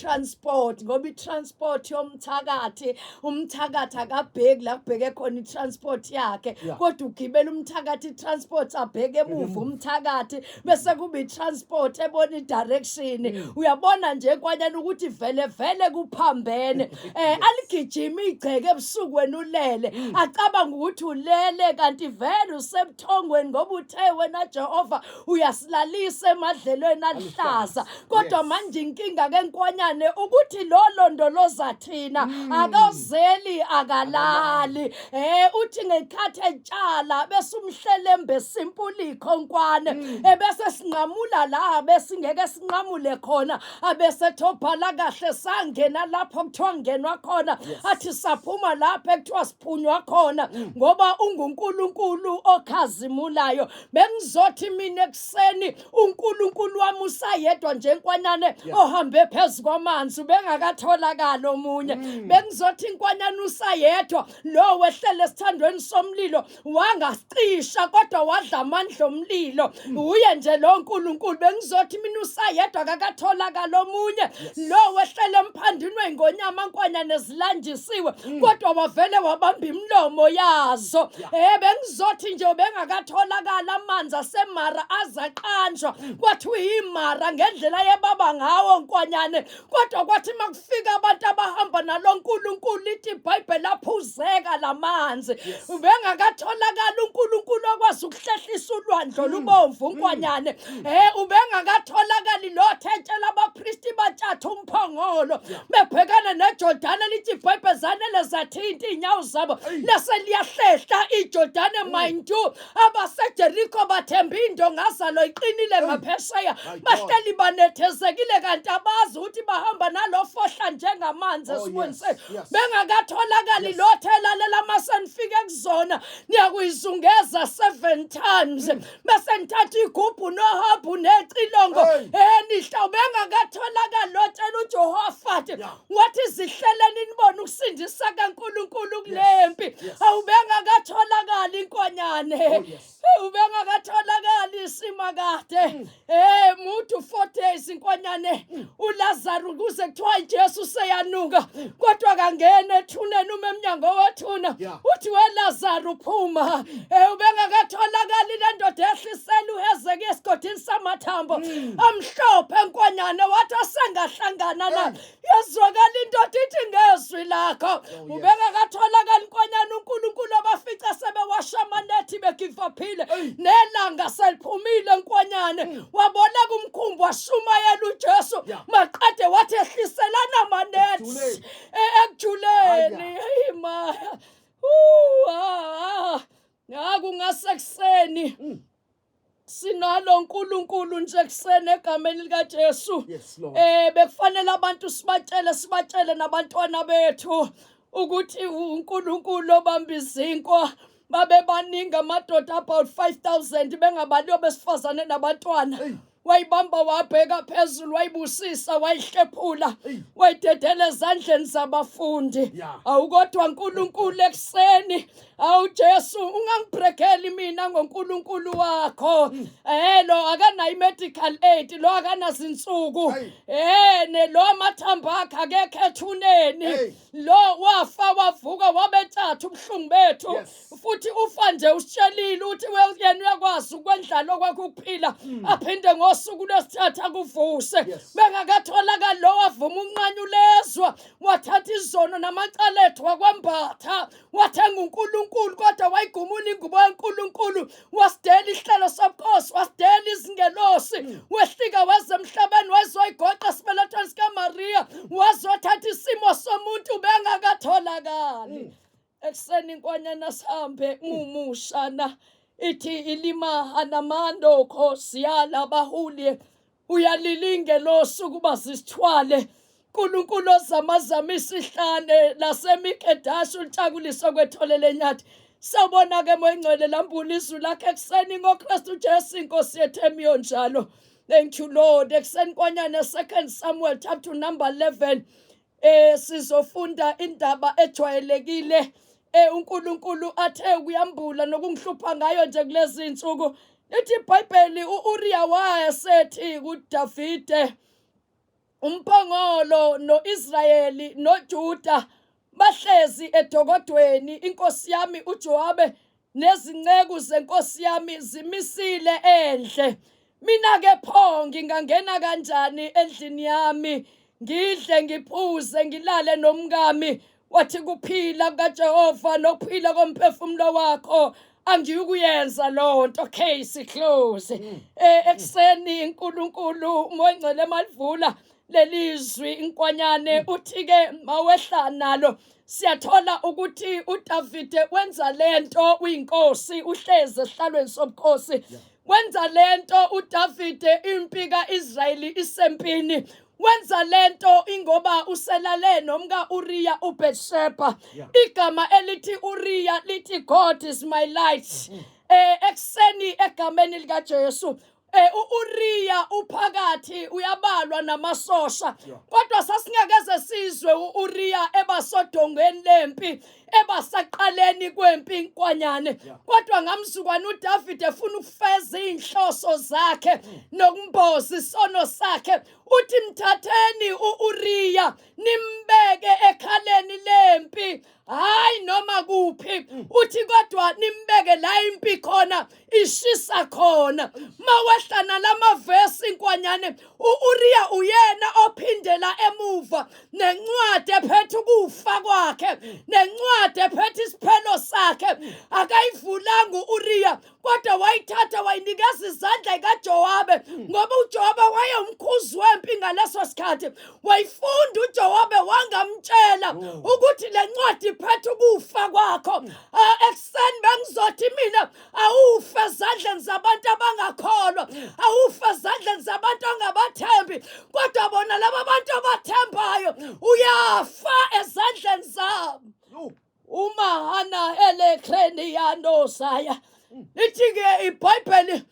Transport ngoba i-transport yomthakathi, umthakathi akabheki la kubheke khona i-transport yakhe, kodwa ugibela umthakathi i-transport abheke emuva umthakathi, bese kuba i-transport ebona i-direction. Uyabona nje kwanyana ukuthi vele vele kuphambene. Aligijima igceke ebusuku wena ulele, acabanga ukuthi ulele kanti vele usebuthongweni, ngoba uthe wena Jehova uyasilalisa emadlelweni aluhlaza. Kodwa manje inkinga ke nkwanyane ukuthi lo londoloza thina akazeli akalali. Uthi ngekhathi etshala bese umhlelembe simpuli ikhonkwane, ebese sinqamula la besingeke sinqamule khona, abese thobhala kahle sangena lapho kuthiwa ngenwa khona, athi saphuma lapho ekuthiwa siphunywa khona, ngoba unguNkulunkulu okhazimulayo. Bengizothi mina ekuseni uNkulunkulu wami usayedwa nje nkwanane ohambe phezu kwamanzi, ubengakatholakali omunye. Bengizothi inkwanane usayedwa lo wehlele esithandweni somlilo, wangasicisha kodwa wadla amandla omlilo, uye nje lo nkulunkulu. Bengizothi mina usayedwa, akakatholakali omunye lo wehlele emphandini wey'ngonyama nkwanyane zilanjisiwe, kodwa wavele wabamba imilomo yazo. Bengizothi nje bengakatholakala amanzi asemara azaqanjwa, kwathiwa yimara ngendlela yebaba ngawo nkwanyane, kodwa kwathi makufika abantu abahamba nalo nkulunkulu, lithi iBhayibheli aphuzeka lamanzi. Ubengakatholakala uNkulunkulu okwazi ukuhlehlisa ulwandle olubomvu nkwanyane. Ubengakatholakali lo thetshela abapristi batshatha umphongolo bebhekana neJordane, lithi iBhayibheli zanele zathinta iy'nyawo zabo, lase liyahlehla iJordane. Mind you, abaseJeriko bathemba indonga zalo iqinile ngaphesheya, My God. bahleli banethezekile kanti abazi ukuthi bahamba nalo fohla njengamanzi esimweni sethu. Bengakatholakali lo thelalela masenifike kuzona niyakuyizungeza seven times, bese nithatha igubhu nohabhu necilongo. Hey. Nihla ubengakatholakali lotshela uJehofati wathi zihleleni nibone ukusindisa kaNkulunkulu kulempi. Awubengakatholakali inkonyane. Ubengakatholakali isimakade. Mutu 4 days inkonyane uLazaru kuze kuthiwa Jesu seyanuka, kodwa kangena ethuneni, uma emnyango wethuna uthi weLazaru phuma. Ubengakatholakali le ndoda ehlisela uHezekiya esigodini samathambo amhlophe enkonyane, wathi asengahlangana na, yazwakala indoda ithi ngezwi lakho. Ubengakatholakali inkonyane uNkulunkulu abafica sebewasha amanethi begivaphile, nelanga seliphumile enkonyane, waboleka umkhumbi washumayela uJesu, maqede wathi ehliselana amanethi Ekujuleni. Ekujuleni. Hey maya. Uh, ah, ah. Kungasekuseni sinalo uNkulunkulu nje kuseni egameni likaJesu. Yes, Lord. Bekufanele abantu sibatshele, sibatshele nabantwana bethu ukuthi uNkulunkulu obamba izinkwa. Babe baningi amadoda, about 5000, bengabaliwe besifazane nabantwana. Hey. Wayibamba, wabheka phezulu, wayibusisa, wayihlephula, Hey. wayidedela ezandleni zabafundi. Awukodwa uNkulunkulu ekuseni. Awu Jesu, ungangibrekeli mina ngoNkulunkulu wakho. Lo akanayo medical aid, lo akanazinsuku. Hey. Ne lo amathambo akhe akekho ethuneni. Hey. Lo wafa wavuka wabethatha ubuhlungu bethu. Futhi ufa nje usitshelile ukuthi yena uyakwazi ukwendlala okwakho ukuphila, aphinde ngosuku lwesithathu akuvuse. Bengakatholakali lo wavuma unqanyulezwa, wathatha izono namacala ethu wakwambatha, wathenga uNkulunkulu, kodwa wayigumula ingubo kaNkulunkulu, wasidela ihlelo sobukhosi, wasidela izingelosi, wehlika weza emhlabeni, wazoyigoqa esibelethweni sikaMaria, wazothatha isimo somuntu. Bengakatholakali ekuseni inkwanyana sihambe mumushana ithi ilima anamando khosiyala bahuli uyalila ingelosi ukuba zisithwale. uNkulunkulu ozamazama isihlane laseMikedashi ulitshakulisa kwethole lenyathi. Sawubona ke Moya Ngcwele, lambula izwi lakhe ekuseni ngoKristu Jesu inkosi yethu emiyo njalo. Thank you, Lord. Ekuseni kwanyana, 2 Samuel chapter number 11, sizofunda indaba ejwayelekile uNkulunkulu athe ukuyambula nokungihlupha ngayo nje kulezi insuku. Lithi iBhayibheli uUriya wayesethi kuDavide. Umphongolo noIsrayeli noJuda bahlezi edokodweni, inkosi yami uJowabe nezinceku zenkosi yami zimisile endle. Mina-ke pho ngingangena kanjani endlini yami ngidle ngiphuze ngilale nomkami? Wathi kuphila kukaJehova nokuphila komphefumulo wakho angiyukuyenza loo nto. Case close. Ekuseni uNkulunkulu uMongcwele malivula lelizwi inkwanyane uthi ke mawehla nalo siyathola ukuthi uDavide wenza lento uyinkosi uhlezi esihlalweni sobukhosi wenza lento uDavide impi kaIsrayeli isempini wenza lento ingoba uselale nomka Uriya uBethsheba. Igama elithi Uriya lithi God is my light. Ekuseni egameni likaJesu uUriya uphakathi uyabalwa namasosha kodwa sasingekeze sizwe uUriya ebasodongeni lempi ebasaqaleni kwempi inkwanyane kodwa ngamzukwana uDavid efuna ukufeza inhloso zakhe nokumboza isono sakhe uthi mthatheni uUriya nimbeke ekhaleni lempi hayi noma kuphi uthi kodwa nimbeke la impi khona ishisa khona mawehla nalamavesi inkwanyane uUriya uyena ophindela emuva nencwadi ephethe ukufa kwakhe nencwadi ephethe isiphelo sakhe akayivulanga uUriya kodwa wayithatha wayinikeza izandla kaJowabe ngoba uJowabe wayewumkhuzi wempi ngaleso sikhathi wayifunda uJowabe wangamtshela ukuthi le ncwadi iphethe ukufa kwakho. Ekuseni bengizothi mina awufe ezandleni zabantu abangakholwa, awufe ezandleni zabantu ongabathembi, kodwa bona laba bantu abathembayo uyafa ezandleni zabo. Uma hana elekreni yanosaya lithi-ke iBhayibheli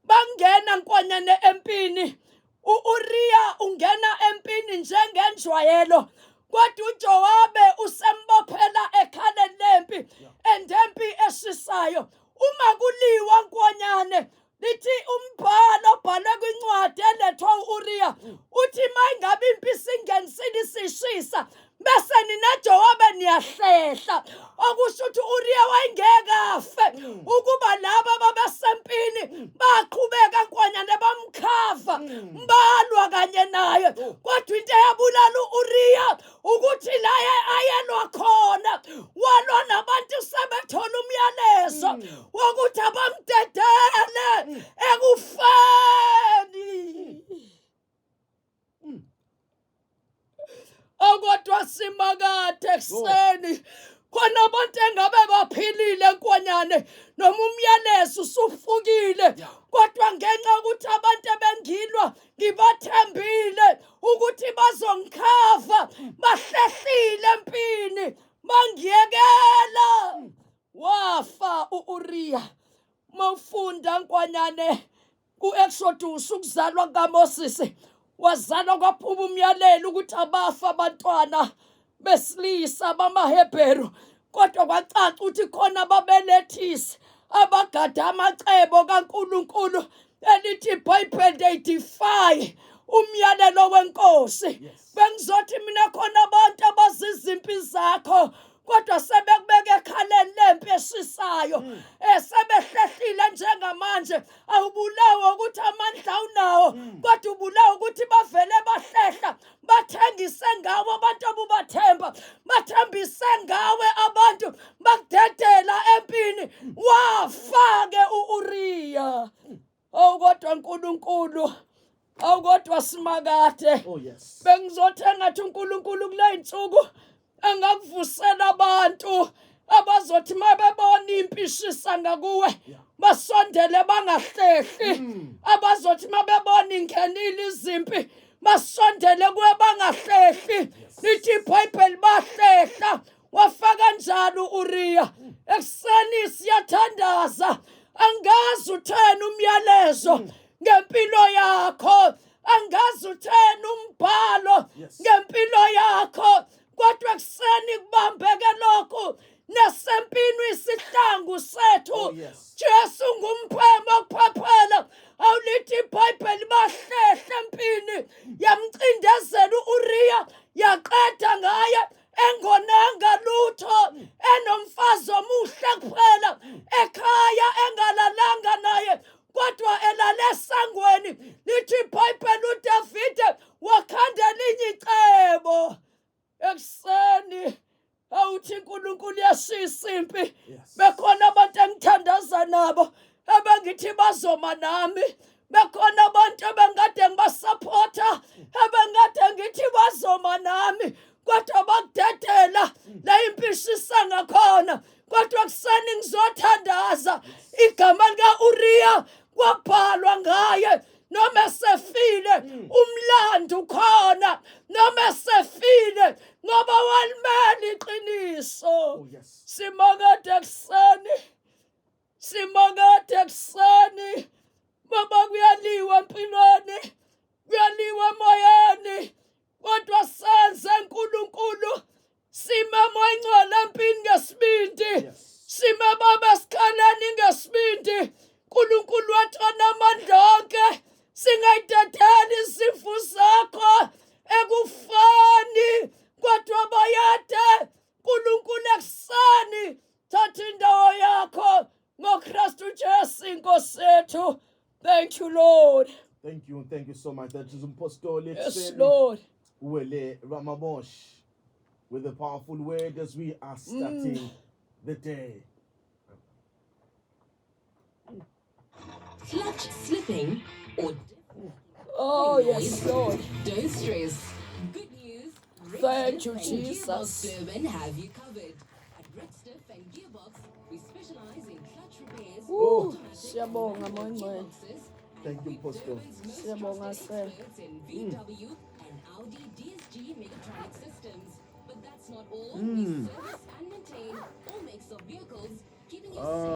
bangena nkwanyane empini. U-Uriya ungena empini njengenjwayelo kodwa uJowabe usembophela ekhaleni lempi endempi eshisayo. Uma kuliwa nkwanyane lithi umbhalo obhalwe kwincwadi elethwa u-Uriya uthi mayingabe impi isingenisile isishisa bese nina Jowabe niyahlehla, okusho ukuthi u-Uriya wayengeke afe ukuba laba babesempini baqhubeka nkwanyane bamkhava balwa kanye naye. Kodwa into eyabulala u-Uriya ukuthi la ayelwa khona walwa nabantu sebethola umyalezo wokuthi abamdedele ekufeni. Okodwa simakade ekuseni khona abantu engabe baphilile nkwanyane noma umyalezo usufukile kodwa ngenxa yokuthi abantu ebengilwa ngibathembile ukuthi bazongikhava bahlehlile empini bangiyekela wafa uUriya. Mawufunda nkwanyane kuExodus ukuzalwa kukaMoses wazalwa kwaphuma umyalelo ukuthi abafa abantwana besilisa bamaHebheru kodwa kwacaca ukuthi khona ababelethisi abagada amacebo kaNkuluNkulu elithi iBhayibheli they defy umyalelo wenkosi. Bengizothi mina khona abantu abazizimpi zakho kodwa sebekubeka ekhaleni lempi eshisayo sebehlehlile njengamanje. Awubulawa ukuthi amandla awunawo kodwa ubulawa ukuthi bavele bahlehla bathengise ngawe abantu obubathemba bathembise ngawe abantu bakudedela empini wafa-ke u-Uriya. Awu kodwa Nkulunkulu, awu kodwa simakade. Oh yes. Bengizothi engathi uNkulunkulu kule insuku angakuvusela abantu abazothi mabebona impi ishisa ngakuwe basondele bangahlehli, abazothi mabebona ingenile izimpi basondele kuwe bangahlehli. Lithi iBhayibheli bahlehla wafa kanjalo uUriya. Ekuseni siyathandaza, angazi utheni umyalezo ngempilo yakho, angazi utheni umbhalo ngempilo yakho, kodwa ekuseni kubambeke lokhu nasempini isihlangu sethu. Oh, yes. Jesu ngumphemo okuphaphela. Awulithi iBhayibheli bahlehle empini yamcindezela. bazoma nami. Bekhona abantu ebengikade ngibasaphotha, ebengikade ngithi bazoma nami, kodwa bakudedela la impishisa ngakhona. Kodwa kuseni ngizothandaza, igama lika-Uriya kwabhalwa ngaye noma esefile, umlando ukhona noma esefile, ngoba walimela iqiniso. Oh, yes. Simakade ekuseni, simakade ekuseni, baba, kuyaliwa empilweni, kuyaliwa emoyeni, kodwa senze uNkulunkulu, sime moya ingcwele empini ngesibindi. Sime baba esikhaleni ngesibindi. uNkulunkulu wethu onamandla onke, singayidedeli izimvu zakho ekufani, kodwa bayade uNkulunkulu ekuseni, thatha indawo yakho ngoKristu Jesu inkosi yethu. Thank you, Lord. Thank you, thank you so much. That is Umpostoli Yes, ekuseni, Lord. Wele Ramabosh, with a powerful word as we are starting the day. Clutch slipping or Oh yes, Lord. Don't stress. Good news. Thank you, Redstiff and Jesus. Gearbox Durban have you covered. At Redstiff and Gearbox, we specialize in clutch repairs, Ooh, automatic and siyabonga, manual Moya Ngcwele. gearboxes, and Thank you, we're Apostle. Durban's most Siyabonga, trusted sir. experts in VW and Audi DSG mechatronic systems. But that's not all. We service and maintain all makes of vehicles, keeping you safe.